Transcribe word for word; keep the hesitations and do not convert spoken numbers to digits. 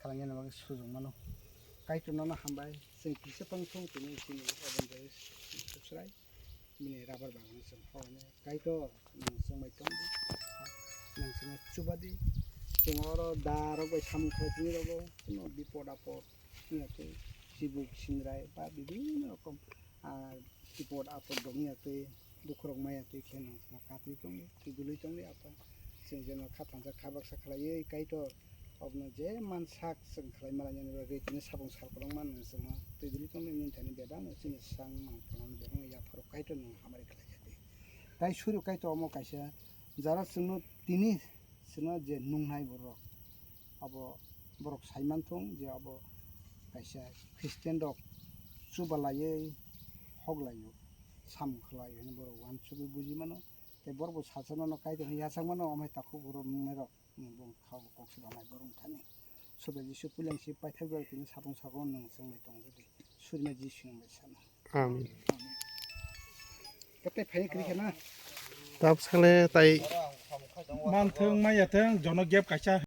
Ang yani bagwi sujung mano. Kaitor nono hambai, chwng kisa tong thung tini chini Evangelist Subsrai. Bini rubber bagan chwng hoknai. Kaitor, nwng chwng bai tong di. Nwng chwngno chuba di. Chwng oro da rok bai samung khlai tini rogo. Kuno bipod apod wngya twi. Chibuk sindrai ba bibhinno rokom, ah, bipod apod rok wngya twi. Bukhurok maya twi khe nwng chwngno katwi tong di. Twi dului tong di apa. Chwng jeno kha thansa kha baksa khlaiwi Kaitor. Obno je man sak chwng khlai malainani bagwi tini sapung sal kwbangma nwng chwngno twi duli tongni nini thani bebak no chini sang mang phalmani bebak no yapharo Kaitor nwng hamari khlai kha di. Tai suru Kaitor omo kaisa jara chwngno tini chwngno je nungnai borok abo borok sai manthung je abo kaisa Christian rok chuba laiwi hok laio samung khlai hwnwi borok uansugwi buji mano. Tei borok bo sacha nono Kaitor hwnwi yachak mano omo hai takhuk borok nungnai rok. Bung kha bo kok se banai borok thani. Sobe Jisu puileng si paithak bai tini sapung sago nwng chwng bai tong jodi. Surima Jisu nwng bai sana. Amen. Kete phai kri khana. Tap sale tai. Man thung ma ya thung jono gap kaisa.